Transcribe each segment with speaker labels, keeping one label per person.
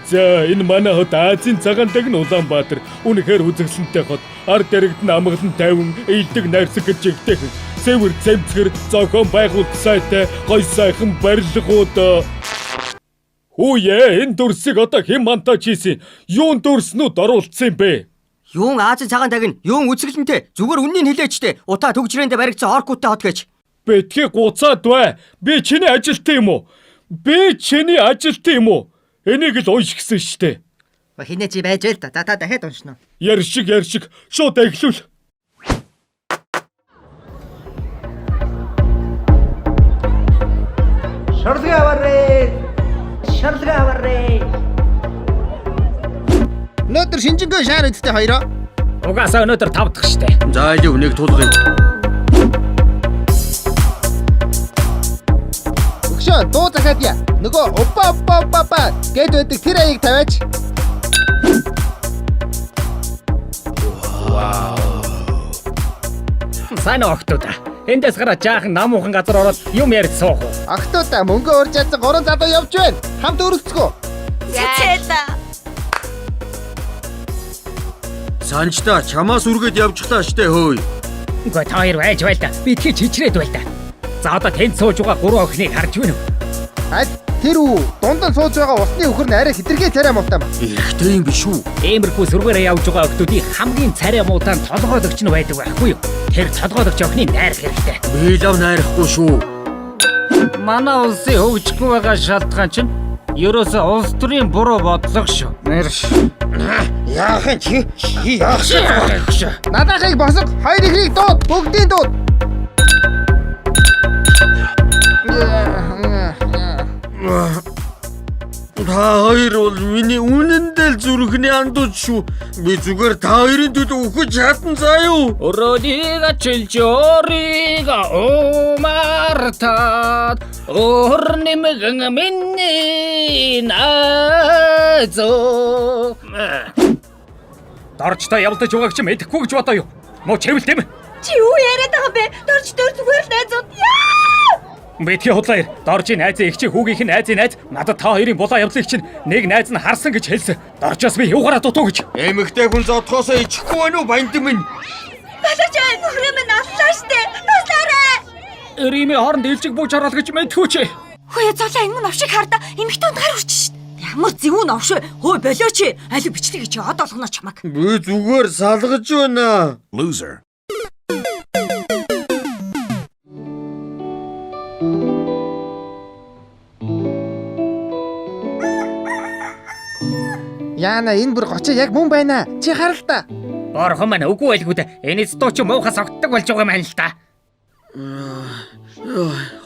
Speaker 1: За энэ манай хот Азийн цагаан дагн Улаанбаатар. Үнэхээр үзэсгэлэнтэй хот. Ард иргэд нь амгалан тайван, эелдэг найрсаг гэж жигтэйхэн. Сэвэр цэмцгэр зохион байгуулалт сайтай, гой сайхан барилгууд. Хүүе, энэ дүрсийг одоо хэн монтаж хийсэн? Юун дүрснүүд оруулсан юм бэ?
Speaker 2: Юун Азийн цагаан тагин, юун үзэсгэлэнтэй, зүгээр үннийг хэлээч тээ. Утаа түгжрээндээ баригдсан оркуудтай хот гэж.
Speaker 1: Битгий гуцаад бай. Би чиний ажилтан юм уу? Би чиний ажилтан юм уу? Энийг л унш гисэн штэ.
Speaker 3: Хинээ чи байж байл та. За та дахиад уншина уу?
Speaker 1: Яршиг яршиг шууд эхлүүл.
Speaker 3: Шорлог аваарэ. Шорлог аваарэ.
Speaker 4: Өнөөдөр шинжингүй шаар үдтэй хоёроо.
Speaker 5: Угаасаа өнөөдөр тав дахь штэ.
Speaker 2: За илүү нэг тулгая.
Speaker 4: Өгшөө дуу захиад яа. Нөгөө упа упа упа упа гэд байдаг тэр аяыг тавиач.
Speaker 5: Сайн уу охтууд. Эндээс гараад жаахан нам уухан газар ороод юм ярьж суух уу?
Speaker 4: Охтуудаа мөнгө урьж чадсан гурван залуу явж байна. Хамт өрөлцгөө.
Speaker 6: Цэцэлээ.
Speaker 2: Санжта чамаас үргээд явчихлаа штэ хөөе.
Speaker 5: Үгүй та хоёр байж байл та. Би тхий чичрээд байл та. За одоо тэнд сууж байгаа гурван охиныг харж байна уу?
Speaker 4: Аль тэр үү дунд нь сууж байгаа усны үхэр нь арай хитрхээ царай муутай ба.
Speaker 2: Эрэгтэй юм биш үү?
Speaker 5: Иймэрхүү сүргээрээ явж байгаа охтуудын хамгийн царай муутай нь толгойлогч нь байдаг байхгүй юу? Тэр толгойлогч охиныг найрах хэрэгтэй.
Speaker 2: Би лав найрахгүй шүү.
Speaker 7: Манай улсын хөгжихгүй байгаа шалтгаан чинь ерөөсөө улс төрийн буруу бодлого шүү. Нэрш.
Speaker 2: Яах юм чи? Чи яах шиг.
Speaker 4: Надаахыг босго, хоёр ихрийг дууд, бүгдийн дууд.
Speaker 2: Та хоёр бол миний үнэндээ л зүрхний андууд шүү. Би зүгээр та хоёрын төлөө үхэж чадан заа юу?
Speaker 5: Өрөөнийг ачилж өөрийг умартаад өөр нэмгэн миний найзоо. Доржтой явдаж байгааг чи мэдэхгүй гэж бодоо юу? Муу чивэлт юм.
Speaker 6: Чи юу яриад байгаа юм бэ? Дорж дөр зүгээр л найзууд. Яа!
Speaker 5: Битгий худлаа ир. Доржийн найзын эгчийн хүүгийнх нь найзын найз надад та хоёрын булаа явдлыг чинь нэг найз нь харсан гэж хэлсэн. Доржоос би юугаараа дутуу гэж.
Speaker 2: Эмэгтэй хүн зодхоосоо ичихгүй байна уу баяндан минь?
Speaker 6: Балаач аа нөхрөө минь аллаа штэ. Туслаарай.
Speaker 5: Римийн хооронд илжиг бууж орол гэж мэдхүү чи.
Speaker 6: Хөөе золоо энэ мөн овшиг хардаа эмхтэн гар үрч шít. Ямар зэвүүн овш вэ? Хөөе болооч. Аль бичлэг чи од олгоно чамаг.
Speaker 2: Би зүгээр салгаж байна.
Speaker 8: Loser.
Speaker 4: Яна энэ бүр гочоо яг мөн байна. Чи хар л та.
Speaker 5: Борхон маань үгүй байлгүй дээ. Энэ стуу чи муухай согтдог болж байгаа юм байна л та.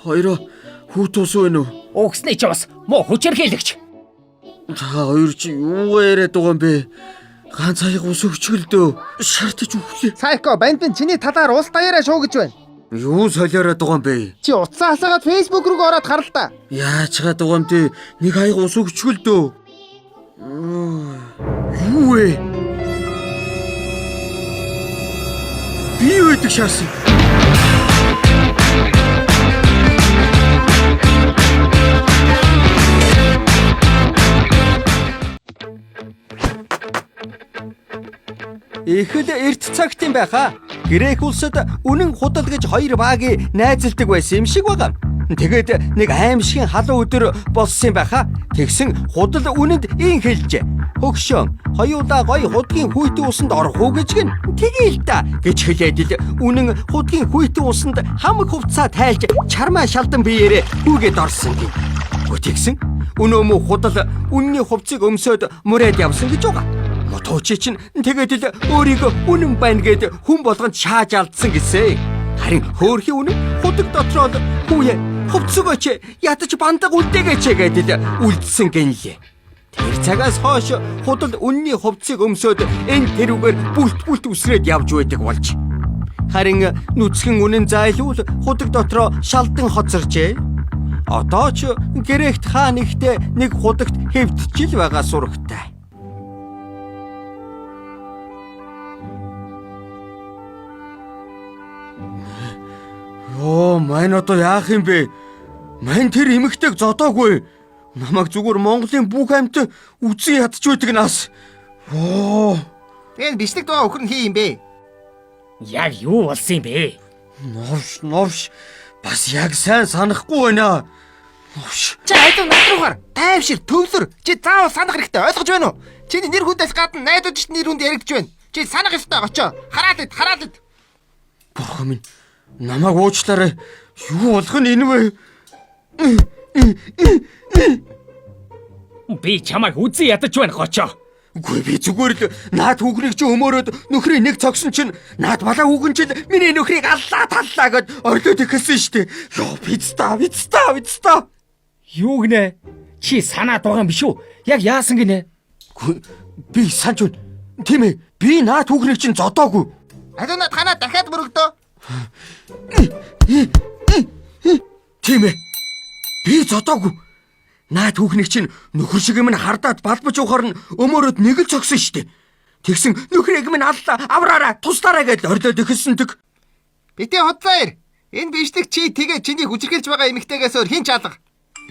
Speaker 2: Хоёроо хүүт ус байна уу?
Speaker 5: Өгсний чи бас муу хүчирхийлэгч.
Speaker 2: Та хоёр чи юугаа яриад байгаа юм бэ? Ганц аяг ус өгчгөл дөө. Шартаж үхлээ.
Speaker 4: Сайко банд нь чиний талаар улс даяараа шуу гэж байна.
Speaker 2: Юу солиороод байгаа юм бэ?
Speaker 4: Чи утсаа хасаагаад Facebook руу ороод хар л та.
Speaker 2: Яаж чаад байгаа юм бэ? Нэг аяг ус өгчгөл дөө. Юу вэ? Би юу гэдэг шаасан?
Speaker 9: Их л эрт цагт юм байхаа. Грек улсад үнэн худал гэж хоёр багийн найзалдаг байсан юм шиг байгаа. Тэгээд нэг аимшигын халуун өдөр болсон юм байхаа. Тэгсэн худал үнэнд ийн хэлжээ. Хөгшөөн, хоёулаа гоё худгийн хүйтэн усанд орох уу гэж гин. Тэгье л да гэж хэлээд л үнэн худгийн хүйтэн усанд хамаг хувцаа тайлж чармаа шалдан биеэрээ хүүгээд орсон гин. Тэгсэн өнөө мө худал үнний хувцыг өмсөөд мураад явсан гэж байгаа. Мотоочи чинь тэгээд л өөрийгөө үнэн байна гэд хүн болгонд шааж алдсан гэсэн. Харин хөөрхий үнэн худаг дотроо л хүүе хувцсгөөч ядаж бандаг үлдээгээч гэд л үлдсэн гинлээ. Тэр цагаас хойш худал үнний хувцсыг өмсөөд энэ тэрүүгээр бүлт бүлт үсрээд явж байдаг болж. Харин нүцгэн үнэн зайлуул худаг дотроо шалдан хоцорчээ. Одоо ч гэрэгт хаа нэгтээ нэг худагт хэвтчил байгаа сурагтай.
Speaker 2: Йоо, мань одоо яах юм бэ? Мань тэр эмэгтэйг зодоогүй. Намайг зүгээр Монголын бүх амьтан үзэн ядч байдаг нас. Оо,
Speaker 4: Энэ бичлэг дуу өхөр нь хий юм бэ?
Speaker 5: Яг юу болсон юм бэ?
Speaker 2: новш новш бас яг сайн санахгүй байна. Новш.
Speaker 4: Чи айдуу над руу хар. Тайвшир, төвлөр. Чи заавал санах хэрэгтэй. Ойлгож байна уу? Чиний нэр хүндээс гадна найдууд ч нэр хүнд яригдж байна. Чи санах ёстой очоо. Хараал ид, хараал ид.
Speaker 2: Бурхан минь намайг уучлаарай. Юу болох нь энэ вэ?
Speaker 5: Би чамайг үзэн ядаж байна гочоо.
Speaker 2: Үгүй би зүгээр л наад хүүхнийг чи өмөрөөд нөхрийн нэг цогсон чинь наад балаа хүүхэн чинь миний нөхрийг аллаа таллаа гэд орлоод эхэлсэн штэ. Йоо пицца пицца пицца.
Speaker 5: Юу гинэ? Чи санаад байгаа юм биш үү? Яг яасан гинэ?
Speaker 2: Үгүй би санаж байна. Тийм ээ би наад хүүхнийг чинь зодоогүй.
Speaker 4: Айдуу над ханаа дахиад мөрөгдөө.
Speaker 2: Тийм ээ. Би зодоогүй. Наад хүүхнийг чинь нөхөр шиг юм хардаад балбаж явахаар нь өмөрөөд нэг л цогсон штэ. Тэгсэн нөхрийг минь аллаа авраараа туслаараа гэд орлоод эхэлсэн тэг.
Speaker 4: Битээ худлаа ир. Энэ бичлэг чи тэгээ чиний хүчирхэлж байгаа эмэгтэйгээс өөр хэн ч алга.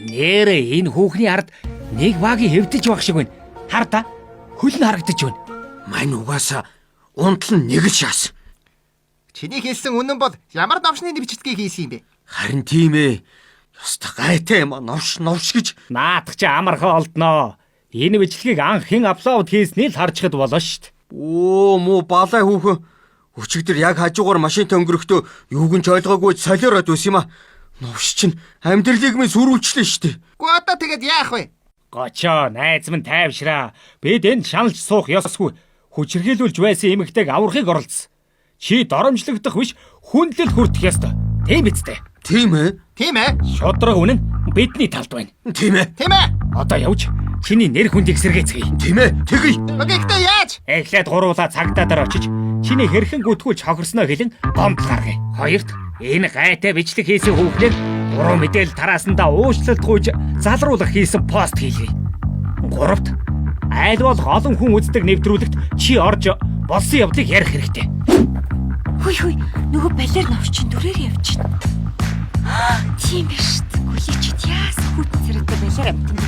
Speaker 5: Нэрээ энэ хүүхний ард нэг багийн хэвдэж байх шиг байна. Хар та хөл нь харагдаж байна.
Speaker 2: Мань угаасаа унтал нь нэг л шаас.
Speaker 4: Чиний хэлсэн үнэн бол ямар новшны бичлэгийг хийсэн юм бэ?
Speaker 2: Харин тийм ээ. Ёстой гайтай юм а новш новш гэж.
Speaker 5: Наадах чи амархан олдноо. Энэ бичлэгийг анх хэн upload хийснийг л харж хад болоо штт.
Speaker 2: Оо муу балай хүүхэн. Өчигдөр яг хажуугаар машинтай өнгөрөхдөө юуг нь ч ойлгоогүй солиороод байсан юм а. Новш чинь амьдралыг минь сүрүүлчлээ штэ.
Speaker 4: Гүү одоо тэгээд яах вэ?
Speaker 5: Гочоо найз минь тайвшраа. Бид энд шаналж суух ёсгүй. Хүчирхийлүүлж байсан эмэгтэйг аврахыг оролцсон. Чи доромжлогдох биш хүндлэл хүртэх ёстой. Тийм биз дээ.
Speaker 2: Тийм ээ.
Speaker 4: Тийм ээ.
Speaker 5: Шудраг үнэн бидний талд байна.
Speaker 2: Тийм ээ.
Speaker 4: Тийм ээ.
Speaker 5: Одоо явж чиний нэр хүндийг сэргээцгээе.
Speaker 2: Тийм ээ. Тэгье.
Speaker 4: Гэхдээ яаж?
Speaker 5: Эхлээд гуруула цагдаа дээр очиж чиний хэрхэн гүтгүүлж хохирсноо хэлэн гомдол гаргая. Хоёрт энэ гайтай бичлэг хийсэн хүүхнээр буруу мэдээлэл тараасандаа уучлалт гуйж залруулах хийсэн пост хийлгэе. Гуравт аль болох олон хүн үздэг нэвтрүүлэгт чи орж болсон явдлыг ярих хэрэгтэй.
Speaker 6: Хүй хүй нөгөө балер новш чинь дүрээр явчихна. Тийм биш. Гүлийчд яасан хүйтэн царайтай балер амтан бэ?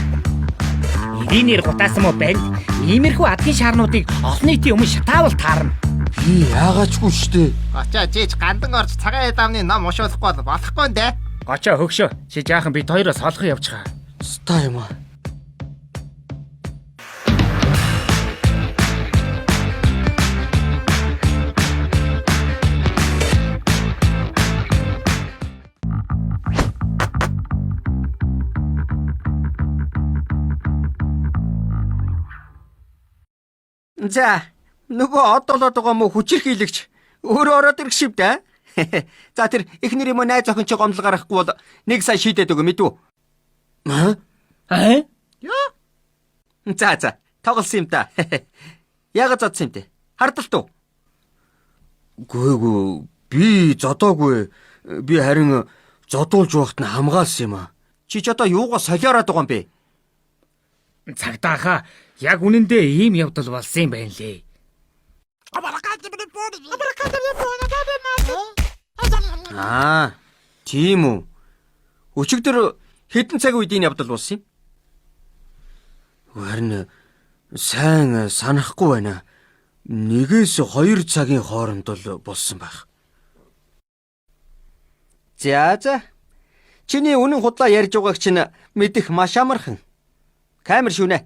Speaker 5: Эдийнээр гутаасан мó банд иймэрхүү адгийн шаарнуудыг олон нийтийн өмнө шатаавал таарна.
Speaker 2: Би яагаачгүй штэ.
Speaker 4: Очоо жиж гандан орж цагаан эдамны ном уншуулахгүй бол болохгүй нэ.
Speaker 5: Гочоо хөгшөө чи жаахан бид хоёроос холхон явчихаа.
Speaker 2: Ста юм а. За, нөгөө од болоод байгаа мó хүчирхийлэгч өөрөө ороод ирэх шив дээ. За тэр эхнэр юм уу найз охин чи гомдол гаргахгүй бол нэг сая шийдээд өгөө мэдв үү? Аа?
Speaker 5: Аа?
Speaker 2: За за, тоглосон юм та. Яагаад зодсон юм те? Хардалт уу? Үгүй ээ, би зодоогүй. Би харин зодуулж байхад нь хамгаалсан юм аа. Чи ч одоо юугаа солиороод байгаа юм бэ?
Speaker 5: Цагдааха яг үнэндээ ийм явдал болсон юм байна лээ.
Speaker 2: Аа, тийм үү. Өчигдөр хэдэн цаг үед энэ явдал болсон юм? Харин сайн санахгүй байна. 1-2 цагийн хооронд л болсон байх. За за. Чиний үнэн худлаа ярьж байгааг чинь мэдэх маш амархан. Камер шүнэ.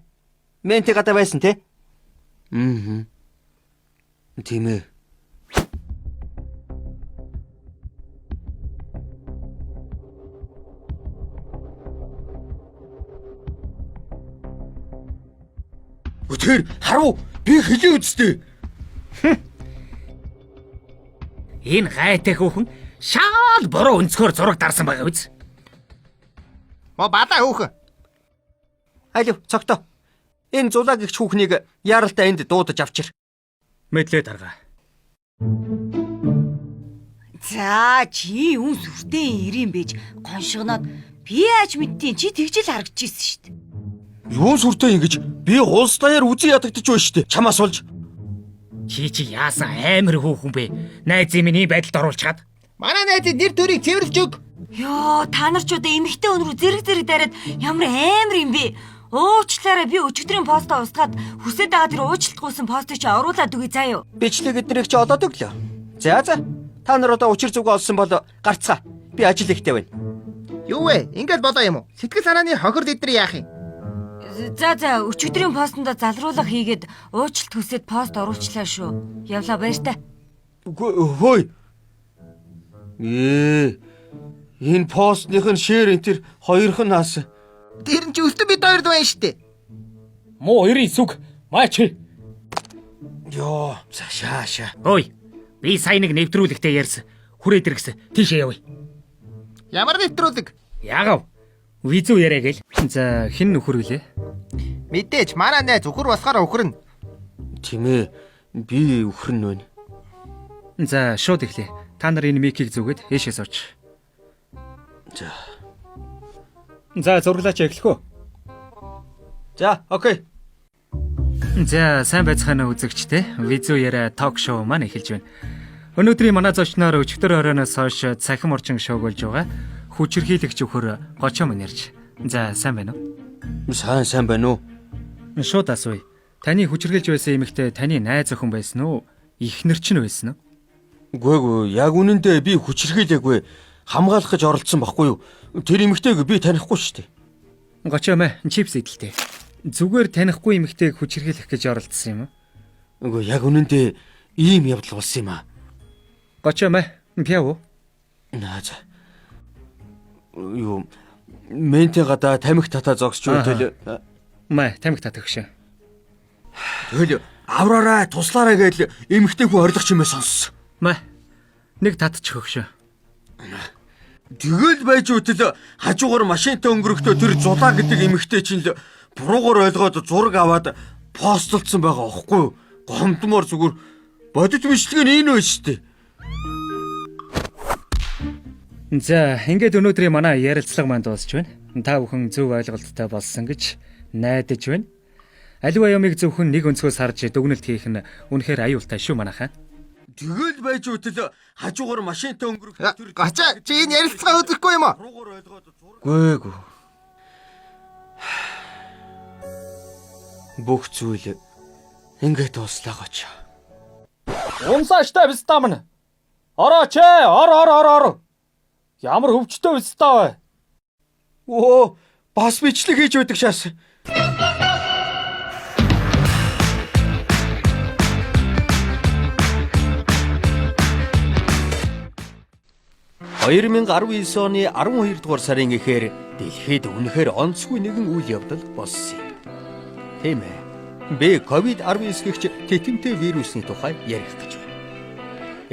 Speaker 2: Менти гадаа байсан те? Аа. Тийм ээ. Тэр харав би хэлээ үсттэй.
Speaker 5: Энэ гайтай хүүхэн шаал буруу өнцгөр зураг дарсан байгаа биз?
Speaker 4: Мо балаа хөөхөн.
Speaker 2: Алив цогто. Энэ зулаа гихч хүүхнийг яаралтай энд дуудаж авчир.
Speaker 5: Мэдлээ дарга.
Speaker 6: За чи юун сүртэй ирэн бэж гоншгоноод би яаж мэдтiin чи тэгж л харагдчихсэн шүү дээ.
Speaker 2: Юун сүртэй ингэж би улс даяар үзэн ядагдчих байж штэ. Чамаас болж
Speaker 5: Чи чи яасан амар хүүхэн бэ? Найзын минь ийм байдалд оруулчихад.
Speaker 4: Манай найзын нэр төрийг цэвэрлж өг.
Speaker 6: Йоо, та нар ч одоо эмэгтэй өн рүү зэрэг зэрэг дараад ямар амар юм бэ? Уучлаарай, би өчигдрийн постоо устгаад хүсээд байгаа тэр уучлалт гуйсан постыг чи оруулаад өгье заа юу.
Speaker 2: Бичлэг эднэрийг чи олоод өглөө. За за. Та нар одоо учир зүгөө олсон бол гарцгаа. Би ажил ихтэй байна.
Speaker 4: Юу вэ? Ингээд болоо юм уу? Сэтгэл санааны хохирол эдгээр яах юм?
Speaker 6: За за, өчигдрийн постондоо залруулга хийгээд уучлалт хүсээд пост оруулчлаа шүү. Явлаа, баяртай.
Speaker 2: Үгүй хөөе. Ээ. Энэ постных нь шеэр энэ төр хоёрхан нас.
Speaker 4: Тэр нь чи өстө бид хоёрд байна штэ.
Speaker 5: Муу хоёрын сүг. Маач.
Speaker 2: Йоо, за шааша.
Speaker 5: Ой. Би сая нэг нэвтрүүлэгтээ ярьсан. Хүрээд иргэсэн. Тийшээ явъя.
Speaker 4: Ямар нэвтрүүлэг?
Speaker 5: Яагав? Визүү яриа гэл. За хэн нөхөр гэлээ?
Speaker 4: Мэдээж манай найз үхэр болохоор үхэрнэ.
Speaker 2: Тийм ээ. Би үхрэн байна.
Speaker 5: За шууд эхлэе. Та нар энэ микийг зүгээд ээшээ сууч.
Speaker 2: За.
Speaker 5: За зураглаач эхлэх үү?
Speaker 2: За, окей.
Speaker 5: За сайн байцгаана уу үзэгчдээ. Визүү яриа ток шоу маань эхэлж байна. Өнөөдрийн манай зочноор өчигдөр оройноос хойш цахим орчин шоуг болж байгаа хүчирхийлэгч өхөр Гочоо мань ярьж. За сайн байна уу?
Speaker 2: Сайн сайн байна уу?
Speaker 5: Шууд асууя. Таны хүчирхийлж байсан эмэгтэй таны найз охин байсан уу? Эхнэр чинь байсан уу?
Speaker 2: Үгүй ээ, яг үнэндээ би хүчирхийлээгүй. Хамгаалах гэж оролдсон байхгүй юу? Тэр эмэгтэйг би танихгүй шүү дээ.
Speaker 5: Гочоо мэ чипс идэлтэй. Зүгээр танихгүй эмэгтэйг хүчирхийлэх гэж оролдсон юм уу?
Speaker 2: Үгүй яг үнэндээ ийм явдал болсон юм аа.
Speaker 5: Гочоо мэ пиав уу?
Speaker 2: Наа за. Юу ментэ гадаа тамхи татаа зогсож байтэл
Speaker 5: Мэ тамхи татагш.
Speaker 2: тэгэл авраарай туслаарай гэдэл эмэгтэй хүн орилох чимээ сонссон.
Speaker 5: Мэ нэг татчих өгшөө.
Speaker 2: Тэгэл байж үтэл хажуугаар машинтай өнгөрөхдөө тэр зулаа гэдэг эмэгтэй чинь л буруугаар ойлгоод зураг аваад постлцсан байгаа аахгүй юу? Гомдмоор зүгээр бодит бичлэг нь энэ байж штэ.
Speaker 5: За, ингээд өнөөдрийн манай ярилцлага маань дуусч байна. Та бүхэн зөв ойлголттой болсон гэж найдаж байна. Аливаа юмыг зөвхөн нэг өнцгөөс харж дүгнэлт хийх нь үнэхээр аюултай шүү манайхаа.
Speaker 2: Тэгэл байж үтэл хажуугаар машинтай өнгөрөхдөө тэр
Speaker 4: Гочоо чи энэ ярилцлага үзэхгүй юм уу?
Speaker 2: буруугаар ойлгоод зураг Гүй гүй. Бүх зүйл ингээд дууслаа гоч.
Speaker 7: Унсааштай бистам нь. Орооч ээ, ор ор ор ор. Ямар хөвчтэй бистаа вэ?
Speaker 2: Оо, бас бичлэг хийж байдаг шаас. ...2019 оны 12 дугаар сарын эхээр дэлхийд үнэхээр онцгүй нэгэн үйл явдал болсон юм. Тийм ээ. Би COVID-19 гэгч тэтэмтэй вирусны тухай ярих гэж байна.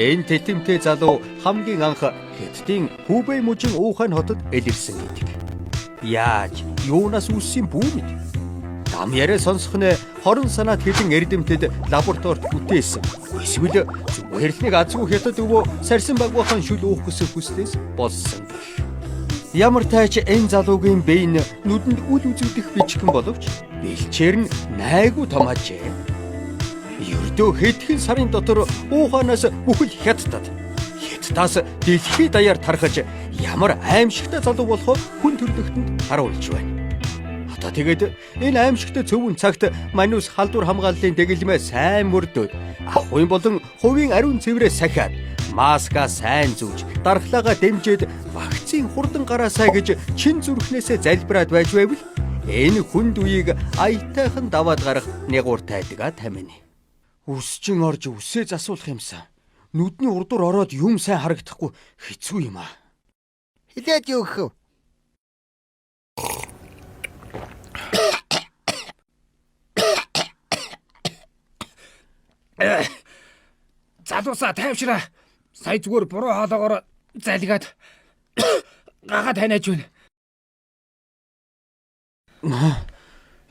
Speaker 2: Энэ тэтэмтэй залуу хамгийн анх Хятадын Хүбэй мужийн Ухань хотод элэрсэн гэдэг. Яаж, юунаас үүссэн бүү мэд. Дам яриа сонсох нь хорон санаат хэдэн эрдэмтэд лабораторид бүтээсэн. Эсвэл зүгээр л нэг азгүй хятад өвөө сарсан багваахан шүл уух гэсэн хүслээс болсон гэх. Ямар тайч энэ залуугийн бие нь нүдэнд үл үзэгдэх бичгэн боловч бэлчээр нь найгуу том ажээ. Ердөө хэдхэн сарын дотор Уханаас бүхэл хятадд хятадаас дэлхий даяар тархаж ямар аимшигтай залуу болохоо хүн төрлөختөнд харуулж байна. Одоо тэгээд энэ аимшигтай цөвөн цагт манус халдвар хамгааллын дэгэлмээ сайн мөрдөөд ахуйн болон хувийн ариун цэврээ сахиад маска сайн зүүж дархлаагаа дэмжиж вакцин хурдан гараасай гэж чин зүрхнээсээ залбираад байж байвал энэ хүнд үеийг аятайхан даваад гарах нягуур тайдгаа тамина. Үсчин орж үсээ засуулах юмсан. Нүдний урдуур ороод юм сайн харагдахгүй хэцүү юм аа.
Speaker 4: Хилээд юу гэх вэ?
Speaker 5: Залуусаа тайвшраа. Сая зүгээр буруу хоолоогоор залгаад гагаа таниаж байна.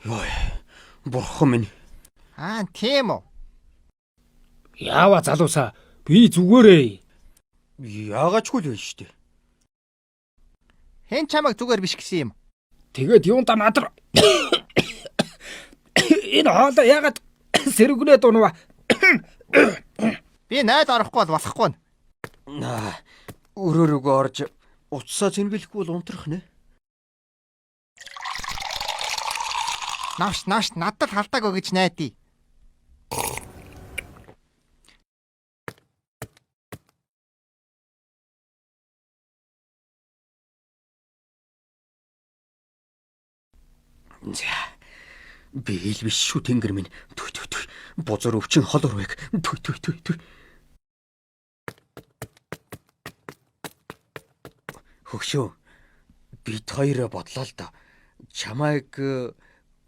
Speaker 2: Йой. Бурхан минь.
Speaker 4: Аа тийм үү.
Speaker 5: Яава залуусаа би зүгээрээ.
Speaker 2: Яагаачгүй л байна шүү дээ.
Speaker 4: Хэн чамайг зүгээр биш гэсэн юм.
Speaker 5: Тэгээд юунда надар. Энэ хоолой яагаад сэргүнээ дунваа.
Speaker 4: Би найд орохгүй бол болохгүй.
Speaker 2: Аа. Өрөө рүүгээ орж утсаа цэнгэлэхгүй бол унтрах нэ.
Speaker 4: Навш навш надад халдаагүй гэж найдаа.
Speaker 2: За. Би хэл биш шүү тэнгэр минь. Тү тү тү. Бузар өвчин хол урвэг. Тү тү тү тү. Хөгшөө. Бид хоёр бодлоо л доо. Чамайг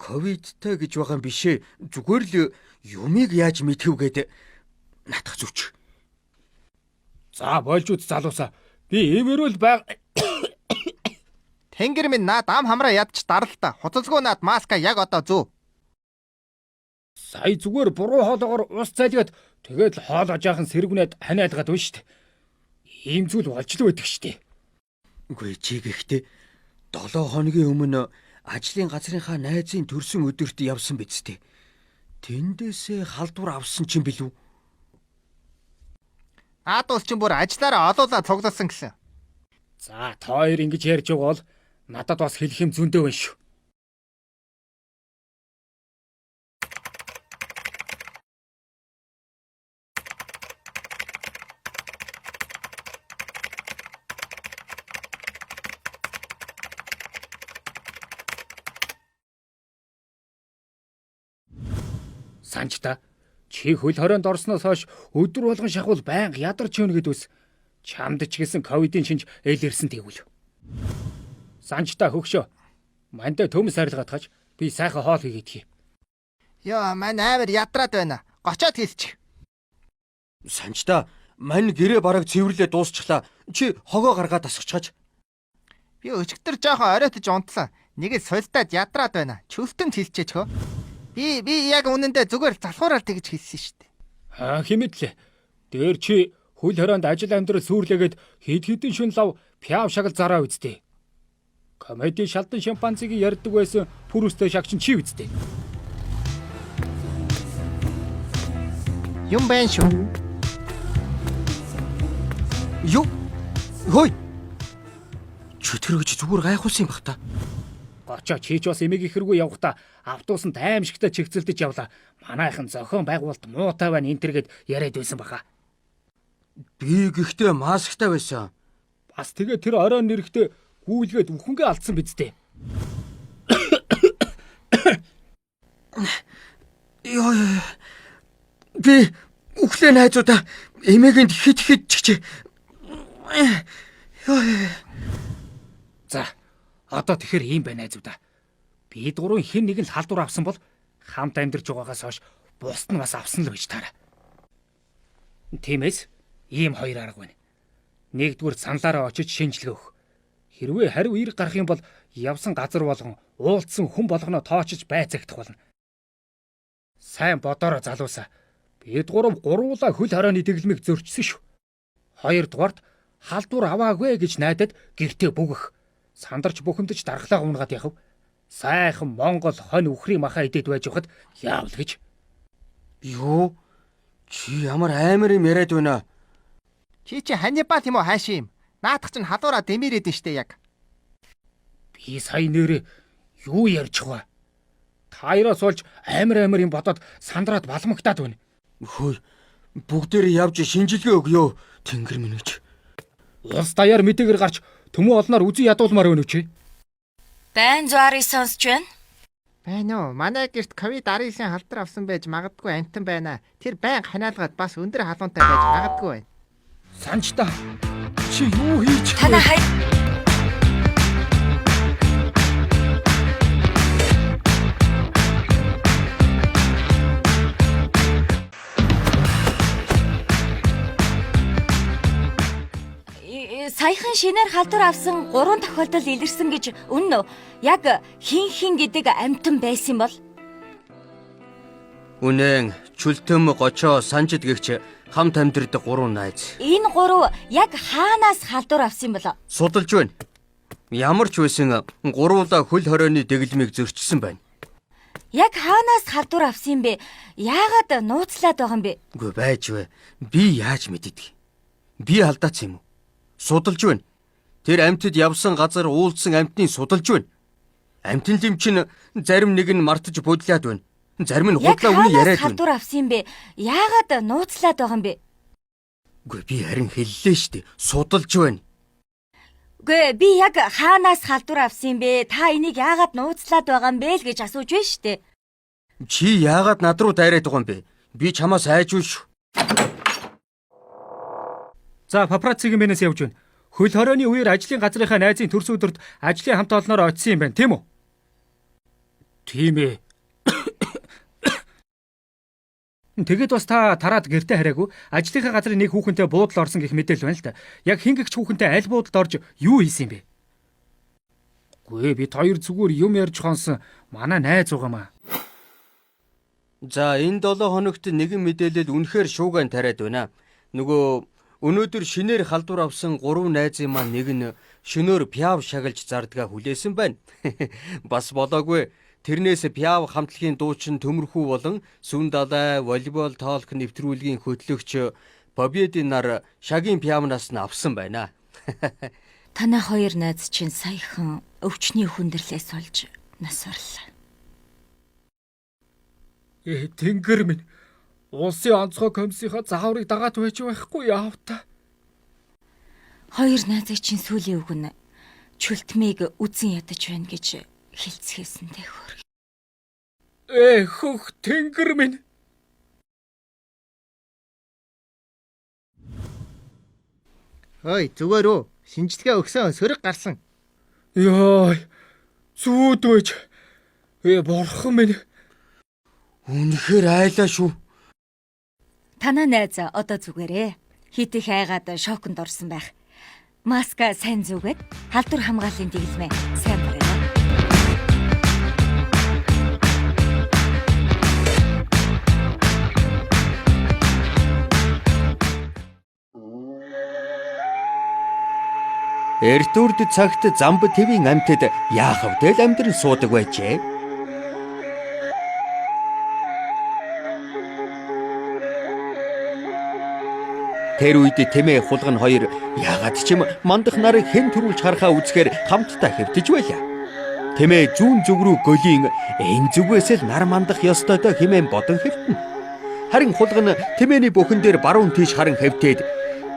Speaker 2: ковидтай гэж байгаа юм бишээ. Зүгээр л юмыг яаж мэдхэв гээд натах зүч.
Speaker 5: За болж үз залуусаа. Би эвэрүүл байг
Speaker 4: Тэнгэр минь наад ам хамраа ядч даралтаа. Хуцалгүй наад маска яг одоо зөө.
Speaker 5: Сая зүгээр буруу хоолоогоор ус зайлгаад тэгээд л хоолоо жаахан сэргүнээд ханиалгаад байна шүү дээ. Ийм зүйл болж л байдаг шүү дээ.
Speaker 2: Үгүй чи гэхдээ 7 хоногийн өмнө ажлын газрынхаа найзын төрсөн өдөрт явсан биз дээ. Тэндээсээ халдвар авсан чинь билүү?
Speaker 4: Наад уус чинь бүр ажиллаараа олуулаа цуглуулсан гэсэн.
Speaker 5: За та хоёр ингэж ярьж байгаа бол надад бас хэлэх юм зөндөө байна шүү. Санчта чи хөл хорионд орсноос хойш өдөр болгон шахвал байнга ядарч явна гэдвэс чамд ч гэсэн ковидын шинж эл ирсэн тэгвэл. Санчта хөгшөө. Мандаа төмс арилгаадхаж би сайхан хоол хийгээд хий.
Speaker 4: Йоо, мань амар ядраад байна. Гочоод хэлчих.
Speaker 2: Санчта мань гэрээ бараг цэвэрлээ дуусчлаа. Чи хогоо гаргаад тасчихаж.
Speaker 4: Би өчигдөр жоохон оройтож унтсан. Нэг л сулдаад ядраад байна. Чөлтөнд хэлчихээч хөө. Би яг үнэндээ зүгээр залхуураар тэгж хэлсэн шүү дээ.
Speaker 5: Аа химэдлээ. Дээр чи хөл хорионд ажил амьдрал сүрлээгээд хэд хэдэн шүн лав пяв шагал зараа үсттэй. Комеди шалдан шимпанзигийн ярьдаг байсан пүрүстэй шагчин чи үсттэй.
Speaker 4: Юм байна шүү.
Speaker 2: Юу? Хөөе. Чөтгөр гэж зүгээр гайхуулсан юм бах та.
Speaker 5: Гочоо чи ч бас эмээг ихэргүй явхдаа автобусанд аимшигтай чигцэлдэж явлаа. Манайхан зохион байгуулалт муутай байна энэ төр гэд яриад байсан баха.
Speaker 2: Би гэхдээ масктай байсан.
Speaker 5: Бас тэгээ тэр оройн нэрхтээ гүйлгээд үхэнгээ алдсан биз дээ.
Speaker 2: Йоо. ёо. Би үхлээ найзуудаа эмээгэнд хит хит чигчээ. Йоо.
Speaker 5: За одоо тэгэхээр ийм байна найзуудаа. Бид гурвын хэн нэг нь л халдвар авсан бол хамт амьдарч байгаагаас хойш бусд нь бас авсан л гэж таараа. Тиймээс ийм хоёр арга байна. Нэгдүгээр саналаараа очиж шинжилгээ өгөх. Хэрвээ хариу эрг гарах юм бол явсан газар болгон уулзсан хүн болгоноо тоочж байцаагдах болно. Сайн бодоорой залуусаа. Бид гурав гурвуулаа хөл хорионы дэглэмийг зөрчсөн шүү. Хоёрдугаарт халдвар аваагүй гэж найдад гэртээ бөгөх. Сандарч бухимдаж дархлаа унгаад явах. Сайхан Монгол хонь үхрийн махаа идэд байж байхад яавал гэж.
Speaker 2: Юу? Чи ямар амар юм яриад байна?
Speaker 4: Чи чи Ханнибал юм уу хаашаа юм? Наадах чинь халуураа дэмирээд нь штэ яг.
Speaker 5: Би сая нэрээ юу ярьж байгаа? Та хоёроос болж амар амар юм бодоод сандраад балмагтаад байна.
Speaker 2: Хөөе. Бүгдээрээ явж шинжилгээ өгөө. Тэнгэр минь гэж.
Speaker 5: Улс даяар мэдээгээр гарч төмөн олноор үзий ядуулмаар байна уу чи?
Speaker 6: Байн зуарыг сонсч байна.
Speaker 4: Байна уу? Манай гэрт ковид-19 халдвар авсан байж магадгүй амтан байна. Тэр байн ханиалгаад бас өндөр халуунтай байж магадгүй байна.
Speaker 5: Санчта чи юу хийж
Speaker 6: Танай хай Саяхан шинээр халдвар авсан 3 тохиолдол илэрсэн гэж үнэн үү? Яг хин хин гэдэг амьтан байсан бол
Speaker 2: Үнэн чүлтэм гочоо санжид гэгч хамт амьдардаг гурван найз.
Speaker 6: энэ гурав яг хаанаас халдвар авсан юм болоо?
Speaker 2: Судалж байна. Ямар ч байсан гурвуулаа хөл хорионы дэглэмийг зөрчсөн байна.
Speaker 6: Яг хаанаас халдвар авсан юм бэ? Яагаад нууцлаад байгаа юм бэ?
Speaker 2: Үгүй байж вэ. Би яаж мэддэг? Би алдаацсан юм уу? Судалж байна. Тэр амьтад явсан газар уулзсан амьтныг судалж байна. Амьтан лим чинь зарим нэг нь мартаж будлаад байна. Зарим нь
Speaker 6: Яг
Speaker 2: худлаа үнэ
Speaker 6: хаанаас
Speaker 2: яриад байна.
Speaker 6: халдвар авсан юм бэ? Яагаад нууцлаад байгаа юм бэ?
Speaker 2: Үгүй би харин хэллээ шүү дээ. Судалж байна.
Speaker 6: Үгүй би яг хаанаас халдвар авсан юм бэ? Та энийг яагаад нууцлаад байгаа юм бэ л гэж асууж байна шүү дээ.
Speaker 2: Чи яагаад над руу дайраад байгаа юм бэ? Би чамаас айжгүй шүү.
Speaker 5: За папараццигийн мэнээс явж байна. Хөл хорионы үеэр ажлын газрынхаа найзын төрс өдөрт ажлын хамт олноор очисон юм байна, тийм үү? Тийм ээ. Тэгээд бас та тараад гэртээ хараагүй ажлынхаа газрын нэг хүүхэнтэй буудал орсон гэх мэдээлэл байна л да. Яг хин гэгч хүүхэнтэй аль буудалд орж юу хийсэн юм бэ? Үгүй ээ, бид хоёр зүгээр юм ярьж хонсон. Манай найз угаамаа.
Speaker 2: За энэ 7 хоногт нэгэн мэдээлэл үнэхээр шууган тариад байна. Нөгөө өнөөдөр шинээр халдвар авсан 3 найзын маань нэг нь шөнөөр пиав шагалж зардгаа хүлээсэн байна. Бас болоогүй. Тэрнээс пиав хамтлагийн дуучин Төмөрхүү болон Сүн далай волейбол тоолох нэвтрүүлгийн хөтлөгч Победын нар шагийн пиавнаас нь авсан байна.
Speaker 6: Танай хоёр найз чинь саяхан өвчний хүндрэлээс болж нас барлаа.
Speaker 5: Э тэнгэр минь улсын онцгой комиссийнхаа зааврыг дагаад байж байхгүй яав та.
Speaker 6: Хоёр найзыг чинь сүүлийн үг нь чүлтмийг үзэн ядаж байна гэж хэлцгээсэнтэй хөрг.
Speaker 5: Э хөх тэнгэр минь.
Speaker 4: Хөөй зүгээр үү? Шинжилгээ өгсөн сөрөг гарсан.
Speaker 5: Йой. Зүүд байж. Э бурхан минь.
Speaker 2: Үнэхээр айлаа шүү.
Speaker 6: Танай найз одоо зүгээрээ хит их айгаад шоконд орсон байх. Маска сайн зүгээд халдвар хамгааллын дэглэмээ сайн барина.
Speaker 2: Эрт үрд цагт Замб твийн амьтад яахавтэй л амьдран суудаг байжээ. Тэр үед тэмээ хулган хоёр яагаад ч юм мандах нарыг хэн төрүүлж харахаа үзэхээр хамтдаа хэвтэж байлаа. Тэмээ зүүн зүг рүү голийн энэ зүгээс л нар мандах ёстойтой хэмээн бодон хэвтэнэ. Харин хулган тэмээний бүхэн дээр баруун тийш харан хэвтээд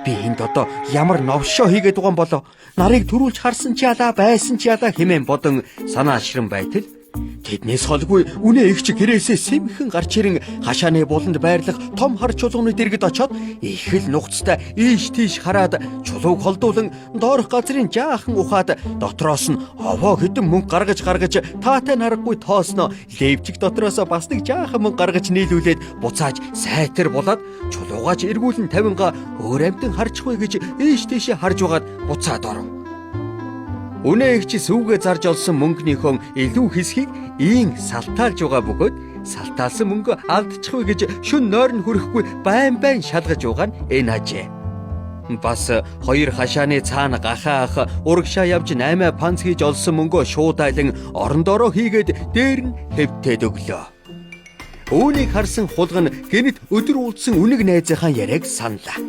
Speaker 2: би энд одоо ямар новшоо хийгээд байгаа юм болоо нарыг төрүүлж харсан ч ялаа байсан ч ялаа хэмээн бодон санаа ширэн байтал тэднээс холгүй үнэ их чи гэрээсээ сэмхэн гарч ирэн хашааны буланд байрлах том хар чулууны дэргэд очоод их л нухацтай ийш тийш хараад чулууг холдуулан доорх газрын жаахан ухаад дотроос нь овоо хэдэн мөнгө гаргаж гаргаж таатай нарахгүй тоосноо левчик дотроос бас нэг жаахан мөнгө гаргаж нийлүүлээд буцааж сайтар булаад чулуугаач эргүүлэн тавинга өөр амтан харчихгүй гэж ийш тийшээ харж байгаад буцаад оров. Үнэ их чи сүүгээ зарж олсон мөнгөнийхөө илүү хэсгийг ийн салтаалж байгаа бөгөөд салтаалсан мөнгө алдчихгүй гэж шүн нойрон хүрэхгүй байн байн шалгаж байгаа нь энэ ажээ. Бас хоёр хашааны цаана гахаах урагшаа явж 8 панц хийж олсон мөнгөө шуудайлан орон доороо хийгээд дээр нь хэвтээд өглөө. Үүнийг харсан хулган гэнэт өдөр уулзсан үнэг найзынхаа яриаг саналаа.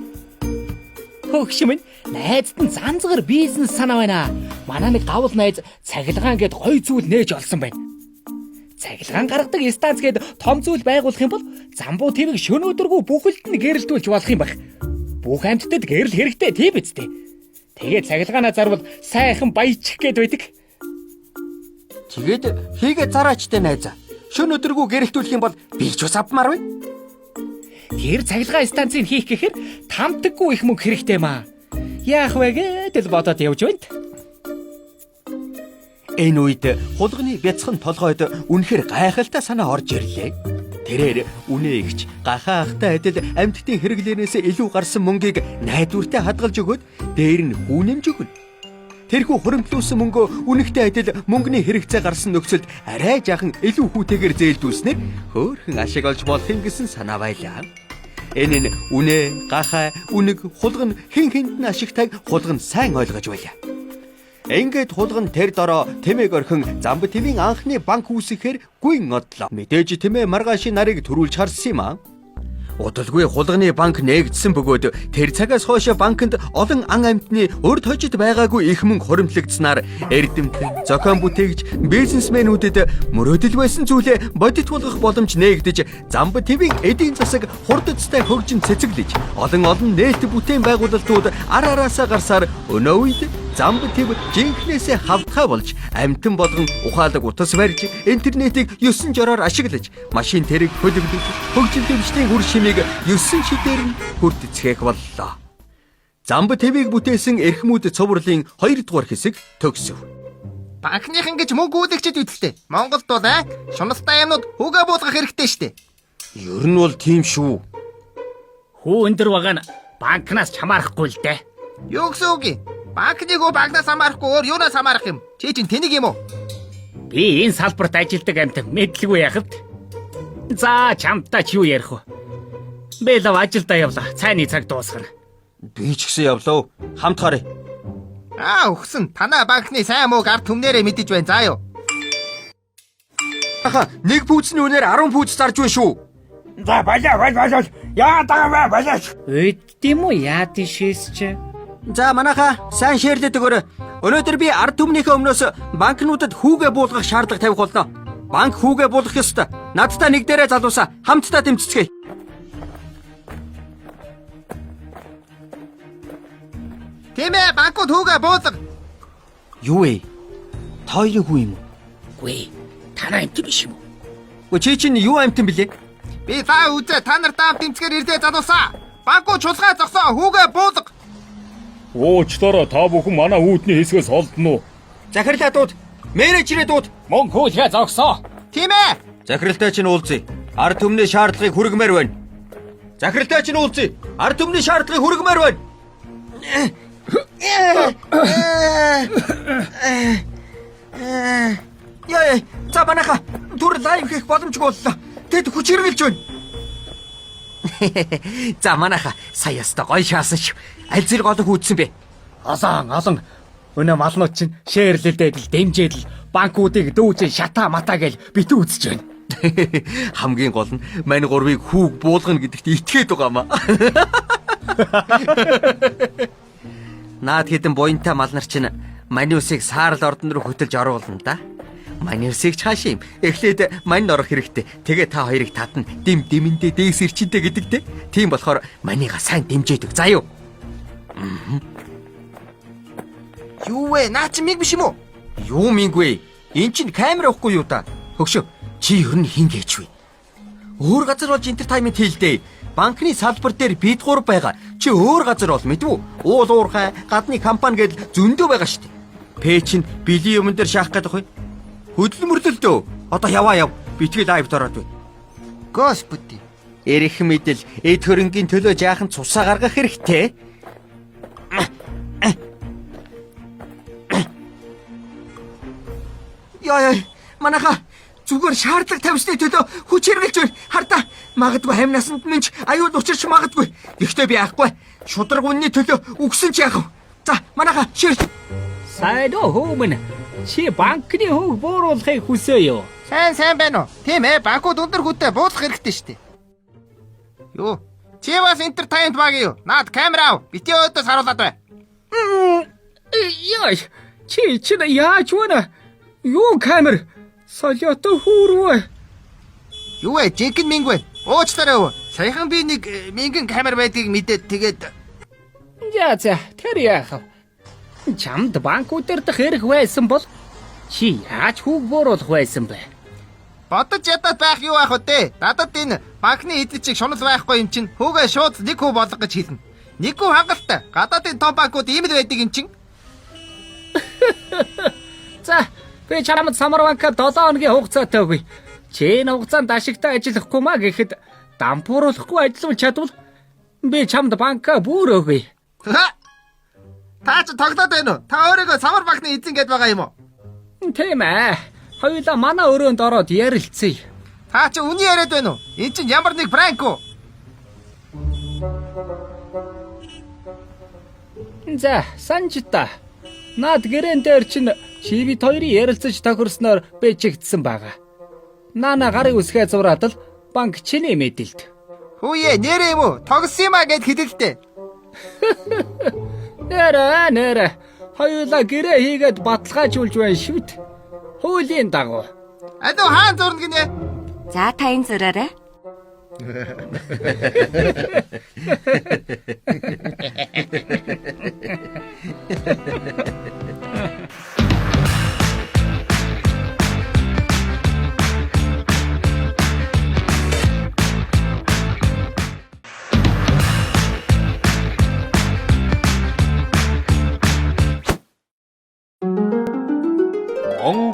Speaker 5: Хөгш минь найзад нь занзгар бизнес санаа байна. Манай нэг гавл найз цахилгаан гээд гой зүйл нээж олсон байна. Цахилгаан гаргадаг станц гээд том зүйл байгуулах юм бол замбуу твийг шөнө өдөргүй бүхэлд нь гэрэлтүүлж болох юм байх. Бүх амьтдад гэрэл хэрэгтэй тийм биз дээ. Тэгээд цахилгаанаа зарвал сайхан баячих гээд байдаг.
Speaker 2: Тэгээд хийгээ зараачтай найзаа. Шөнө өдөргүй гэрэлтүүлэх юм бол би ч бас авмаар байна.
Speaker 5: Тэр цахилгаан станцыг хийх гэхээр тамтаггүй их мөнгө хэрэгтэй маа. Яах вэ гэдэл бодоод явж байна.
Speaker 2: Энэ үед хулганы бяцхан толгойд үнэхэр гайхалтай санаа орж ирлээ. Тэрээр үнэ ихч гахаа ахтай адил амьтдын хэрэглээнээс илүү гарсан мөнгийг найдвартай хадгалж өгөөд дээр нь хүү нэмж өгнө. Тэрхүү хуримтлуулсан мөнгөө үнэхтэй адил мөнгөний хэрэгцээ гарсан нөхцөлд арай жаахан илүү хүүтэйгээр зээлдүүлснээр хөөхөн ашиг олж болох юм гэсэн санаа байлаа. Энэ нь үнэ, гахай, үнэг, хулган хэн хэнд нь ашигтайг хулган сайн ойлгож байлаа. Ингээд хулган тэр дороо тэмээг орхин Замб твийн анхны банк үүсгэхээр гүйн одлоо. Мэдээж тэмээ маргаашийн нарыг төрүүлж харсан юм аа.
Speaker 9: Удалгүй хулганы банк нээгдсэн бөгөөд тэр цагаас хойш банкнд олон ан амьтны урд хожид байгаагүй их мөнгө хуримтлагдсанаар эрдэмтэн, зохион бүтээгч, бизнесмэнүүдэд мөрөөдөл байсан зүйлээ бодит болгох боломж нээгдэж, Замб ТV-ийн эдийн засаг хурдцтай хөгжин цэцэглэж, олон олон нээлт бүтээн байгуулалтууд ар араасаа гарсаар өнөө үед Замб ТV жинхнээсээ хавтгай болж амьтан болгон ухаалаг утас барьж, интернетийг 9 жороор ашиглаж, машин тэрэг хөлөглөж, хөгжил дэвшлийн үр шимийг 9 шидээр нь хүртэцгээх боллоо. Замб ТV-г бүтээсэн эрхмүүд цувралын 2 дугаар хэсэг төгсөв.
Speaker 4: Банкныхан гэж мөнгө үлэгчд үдэлтэй. Монголд бол шуналтай юмнууд хүүгээ буулгах хэрэгтэй штэ.
Speaker 2: Ер нь бол тийм шүү.
Speaker 5: Хүү өндөр байгаа нь банкнаас ч хамаарахгүй л дээ.
Speaker 4: Юу гэсэн үг юм? Банкны хүү банкнаас хамаарахгүй өөр юунаас хамаарах юм? Чи чинь тэнэг юм уу?
Speaker 5: Би энэ салбарт ажилдаг амьтан мэдлгүй яах вэ? За чамтай ч юу ярих вэ? Бэлав ажилдаа явлаа. Цайны цаг дуусгана.
Speaker 2: Би ч гэсэн явлаа. Хамт харъя.
Speaker 4: Аа өгсөн. Танаа банкны сайн мууг ард түмнэрээ мэдэж байна заа юу.
Speaker 2: Аха, нэг пүүцний үнээр 10 пүүц зарж байна шүү.
Speaker 1: За балаа балаа яа даа вэ балаа.
Speaker 5: Өддөм үү яа тийшээс чи?
Speaker 2: За манайха сайн шеэрлээд өгөөрэй. Өнөөдөр би ард түмнийхээ өмнөөс банкнуудад хүүгээ буулгах шаардлага тавих болно. Банк хүүгээ буулгах ёстой. Надтай нэг дээрээ залуусаа хамтдаа дэмжицгээе.
Speaker 4: Тийм ээ, банкуд хүүгээ буулга.
Speaker 2: Юу вэ? Та хоёрын хүү юм уу?
Speaker 5: Үгүй. Танаа амьтан биш юм уу?
Speaker 2: Өө чи чинь юу амьтан блэ?
Speaker 4: Би та үзээ та нар даам дэмцгээр ирдээ залуусаа. Банкуд чулгаа зогсоо хүүгээ буулга.
Speaker 1: Уучлаарай та бүхэн манай үүдний хэсгээс холдно уу?
Speaker 2: Захирлаа дууд. Менежерээ дууд.
Speaker 5: Мөнгө хүлгээ зогсоо.
Speaker 4: Тийм ээ.
Speaker 2: Захиралтай чинь уулзъя. Ард түмний шаардлагыг хүргэмээр байна. Захиралтай чинь уулзъя. Ард түмний шаардлагыг хүргэмээр байна. Яа, за манайха түр live хийх боломжгүй боллоо. Тэд хүч хэрэглэж байна. За манайха сая яста гоё шаасан шүү. Аль зэрэг олон хүүдсэн бэ?
Speaker 5: Олон олон өнөө малнууд чинь share лэлдээд л дэмжээд л банкуудыг дүүжин шатаа матаа гэж битүү үзэж байна.
Speaker 2: Хамгийн гол нь мань гурвыг хүүг буулгана гэдэгт итгээд байгаа маа. Наад хэдэн буянтай мал нар чинь Маниусыг саарл ордон руу хөтөлж оруулна да. Маниусыг ч хаашаа юм. Эхлээд манд орох хэрэгтэй. Тэгээ та хоёрыг татна. Дэм дэмэндээ дээс ирчэндээ гэдэгтэй. Тийм болохоор манига сайн дэмжээд өг. За юу.
Speaker 4: Юу вэ? Наа чи миг биш юм уу?
Speaker 2: Юу мингүй. Эн чинь камер авахгүй юу да. Хөгшөө чи ер нь хин гээч вэ? Өөр газар болж entertainment хийлдэ. Банкны салбар дээр бид гур байгаа. Чи өөр газар бол мэдв үү? Уул уурхай, гадны компани гэдэл зөндөө байгаа шүү дээ. Пэ чин били юмн дээр шаах гэдэг вэ? Хөдөлмөрлөлдөө. Одоо яваа яв. Битгий live дороод бай.
Speaker 4: Господи.
Speaker 2: Эрэх мэдэл эд хөрөнгийн төлөө жаахан цусаа гаргах хэрэгтэй. Яа яа, манайха зүгээр шаардлага тавьсны төлөө хүч хэрэглэж байна. Хардаа магадгүй хам насанд минь ч аюул учирч магадгүй. Гэхдээ би яахгүй. Шударга үнний төлөө үгсэн ч яах вэ? За, манайха share.
Speaker 5: Сайн уу хүмүүн. Чи банкны хүүг бууруулахыг хүсээ юу?
Speaker 4: Сайн сайн байна уу? Тийм ээ, банкуд өндөр хүүтэй буулгах хэрэгтэй шүү дээ. Юу? Чи бас entertainment баг юу? Наад камер ав. Бити өөдөөс харуулад бай.
Speaker 5: Яа, чи чинь яаж вэ? Юу камер? Солиото хүүрвэ.
Speaker 4: Юу вэ? Жинхэнэ мөнгө вэ? Уучлаарай өө. Саяхан би нэг мянган камер байдгийг мэдээд тэгээд
Speaker 5: За за, тэр яах вэ? Чамд банк удирдах эрх байсан бол чи яаж хүүг бууруулах байсан бэ?
Speaker 4: бодож ядаад байх юу байх вэ те? Надад энэ банкны эзэн чиг шунал байхгүй юм чинь хүүгээ шууд нэг хүү болго гэж хэлнэ. Нэг хүү хангалттай. Гадаадын том банкуд ийм л байдаг юм чинь.
Speaker 5: За, би чамд Самарбанка 7 хоногийн хугацаатай өгье. Чи энэ хугацаанд ашигтай ажиллахгүй маа гэхэд дампууруулахгүй ажиллаж чадвал би чамд банка бүр өгье.
Speaker 4: Ха! Та ч тоглоод байна уу? Та өөрийгөө Самар банкны эзэн гэдээ байгаа юм уу?
Speaker 5: Тийм ээ. Хоёулаа манай өрөөнд ороод ярилцъя.
Speaker 4: Та чи үний яриад байна уу? Эн чинь ямар нэг пранк уу?
Speaker 5: За, санж та. Наад гэрээн дээр чинь чи бид хоёрын ярилцаж тохирсноор бичигдсэн байгаа. Наана гарын үсгээ зураад л банк чиний мэдэлд.
Speaker 4: Хүүе, нэрээ юм уу? Тогсон юм а гэд хэлэлтэй.
Speaker 5: Нэрэ нэрэ. Хоёулаа гэрээ хийгээд баталгаажуулж байна шүт. Хуулийн дагуу.
Speaker 4: Алуу хаан зурна гинэ?
Speaker 6: За та энэ зураарай.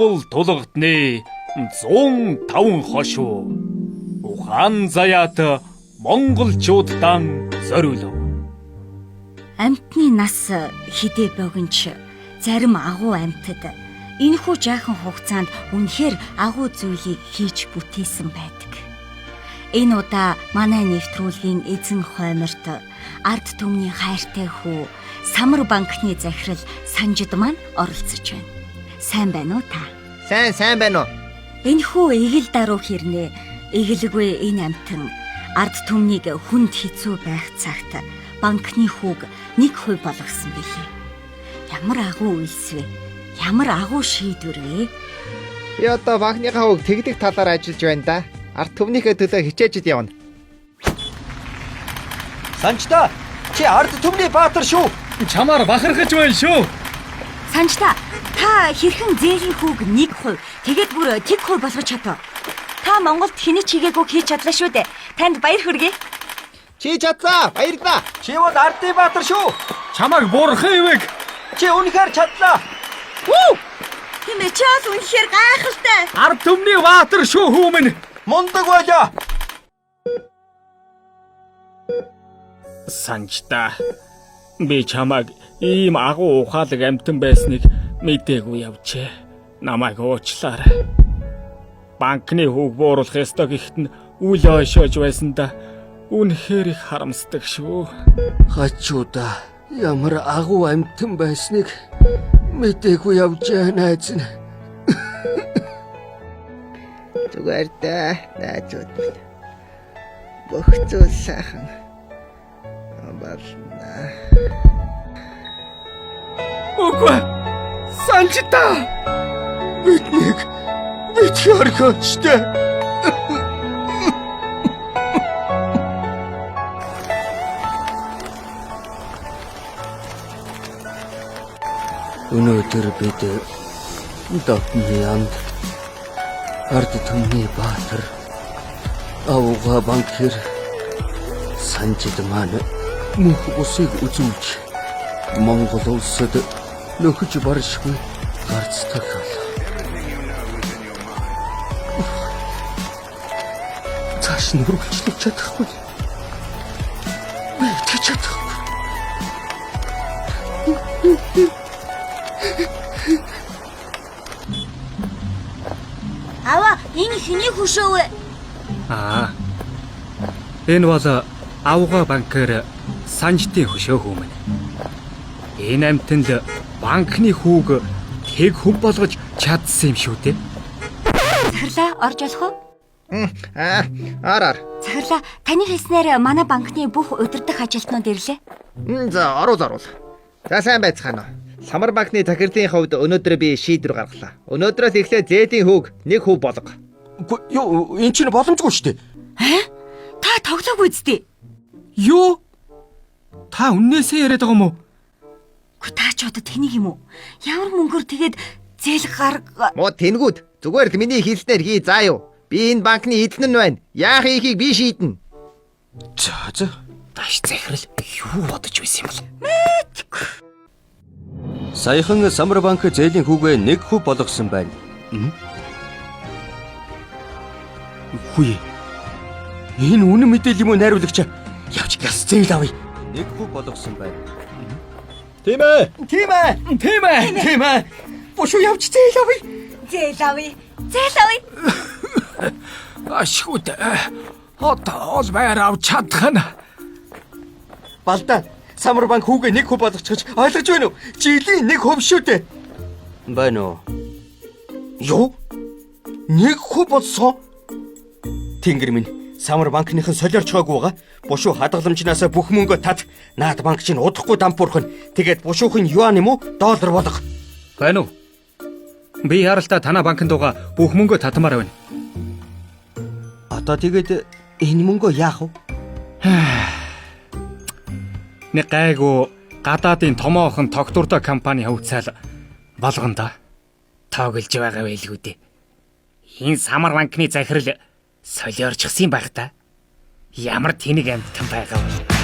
Speaker 1: Монгол тулгадны 105 хошуу ухаан заяат монголчууддаан зориулв.
Speaker 6: Амьтны нас хідээ богинч зарим агуу амьтад энэхүү жаахан хугацаанд үнэхээр агуу зүйлийг хийж бүтээсэн байдаг. Энэ удаа манай нэвтрүүлгийн эзэн хойморт ард түмний хайртай хүү Самар банкны захирал Санжид маань оролцож байна. Сайн байна уу та?
Speaker 4: Сайн сайн байна уу?
Speaker 6: Энэхүү эгэл даруй хэрнээ эгэлгүй энэ амтан ард түмнийг хүнд хэцүү байх цагт банкны хүүг 1% болгосон билээ. Ямар агуу үйлс вэ? Ямар агуу шийдвэр вэ?
Speaker 4: Би одоо банкныхаа хүүг тэгдэг талаар ажиллаж байна да. Ард түмнийхээ төлөө хичээж явна.
Speaker 9: Санжтай чи ард түмний баатар шүү.
Speaker 1: Чамаар бахархаж байна шүү.
Speaker 6: Санжтай та хэрхэн зээлийн хүүг 1%, тэгээд бүр тэг хувь болгож чадав? Та Монголд хэний ч хийгээгүй хийж чадлаа шүү дээ. Танд баяр хүргэе.
Speaker 4: Чи чадлаа. Баярлалаа.
Speaker 9: Чи бол ардын баатар шүү.
Speaker 1: Чамайг бурхан ивэг.
Speaker 9: Чи үнэхээр чадлаа.
Speaker 6: Тийм ээ, чи бол үнэхээр гайхалтай.
Speaker 1: Ард түмний баатар шүү хүмүүн.
Speaker 9: Мундаг байлаа.
Speaker 1: Санжтай би чамайг ийм агуу ухаалаг амьтан байсныг мдээгүй явжээ. Намайг уучлаарай. Банкны хүүг бууруулах ёстой гэхэд нь үл ойшоож байсандаа үнэхээр их харамсдаг шүү.
Speaker 2: Хачуудаа ямар агуу амьтан байсныг мдээгүй явжээ найз нь.
Speaker 4: Зүгээр дээ, найзууд минь. Бүх зүйл сайхан болно.
Speaker 1: Үгүй. Санжтай.
Speaker 2: Биднийг битгий орхиоч дээ. Өнөөдөр бид дотны анд ард түмний баатар авга банкир Санжид маань мөнх бусыг үзүүлж Монгол улсад нөхөж баршгүй гарц тахал. Цааш нь үргэлжлэж чадахгүй. Би итгэж чадахгүй.
Speaker 6: Аваа, энэ хэний хөшөө вэ?
Speaker 5: Аа. Энэ бол авга банкэр Санждын хөшөө хүмүүн. Энэ амтанд банкны хүүг тэг хөв болгож чадсан юм шүү дээ.
Speaker 6: Захирлаа орж болох уу?
Speaker 4: Аа, ар ар.
Speaker 6: Захирлаа, таны хэлснээр манай банкны бүх удирдах ажилтнууд ирлээ.
Speaker 4: За, оруул оруул. За сайн байцгаана уу. Самар банкны захирлын хувьд өнөөдөр би шийдвэр гаргалаа. Өнөөдрөөс эхлээд зээлийн хүүг 1% болго.
Speaker 2: Үгүй юу эн чинь боломжгүй шүү дээ.
Speaker 6: Та тоглоогүй үсттэй.
Speaker 5: Юу? Та үннээсээ яриад байгаа юм уу?
Speaker 6: Үгүй та ч одоо тэнийг юм уу? Ямар мөнгөөр тэгээд зээл гарга
Speaker 4: Муу тэнгүүд зүгээр л миний хэлснээр хий заа юу. Би энэ банкны эзэн нь байна. Яах ийхийг би шийднэ.
Speaker 2: За за.
Speaker 5: Даш захирал юу бодож байсан юм бол?
Speaker 2: Саяхан Самар банк зээлийн хүүгээ 1% болгосон байна. Үгүй. Энэ үнэн мэдээлэл юм уу найруулагч? Явж газ зээл авъя. 1% болгосон байна.
Speaker 1: Тийм ээ.
Speaker 9: Тийм ээ.
Speaker 1: Тийм ээ.
Speaker 9: Тийм ээ. Бушуу явж зээл авъя.
Speaker 6: зээл авъя. Зээл авъя.
Speaker 1: Ашгүй дээ. Одоо л байр авч чадах нь.
Speaker 9: Балдаа. Самар банк хүүгээ 1% болгочихож ойлгож байна уу? Жилийн 1% шүү дээ.
Speaker 2: Байна уу?
Speaker 9: Юу? 1% болсон? Тэнгэр минь.
Speaker 2: Самар банкныхан солиорчгоогүй байгаа. Бушуу хадгаламжнаас бүх мөнгөө тат. Наад банк чинь удахгүй дампуурах нь. Тэгээд бушуухан юан юм уу? Доллар болго.
Speaker 5: Байна уу? Би яралта танаа банкнд байгаа бүх мөнгөө татмаар байна.
Speaker 2: Одоо тэгээд энэ мөнгөө яах вэ?
Speaker 5: Нэг гайгүй гадаадын томоохон тогтвортой компани хөвцөл болгоно да. Тоглож байгаа байлгүй дээ. Энэ самар банкны захирал солиорчсон байх та. Ямар тэнэг амьтан байгаа вэ?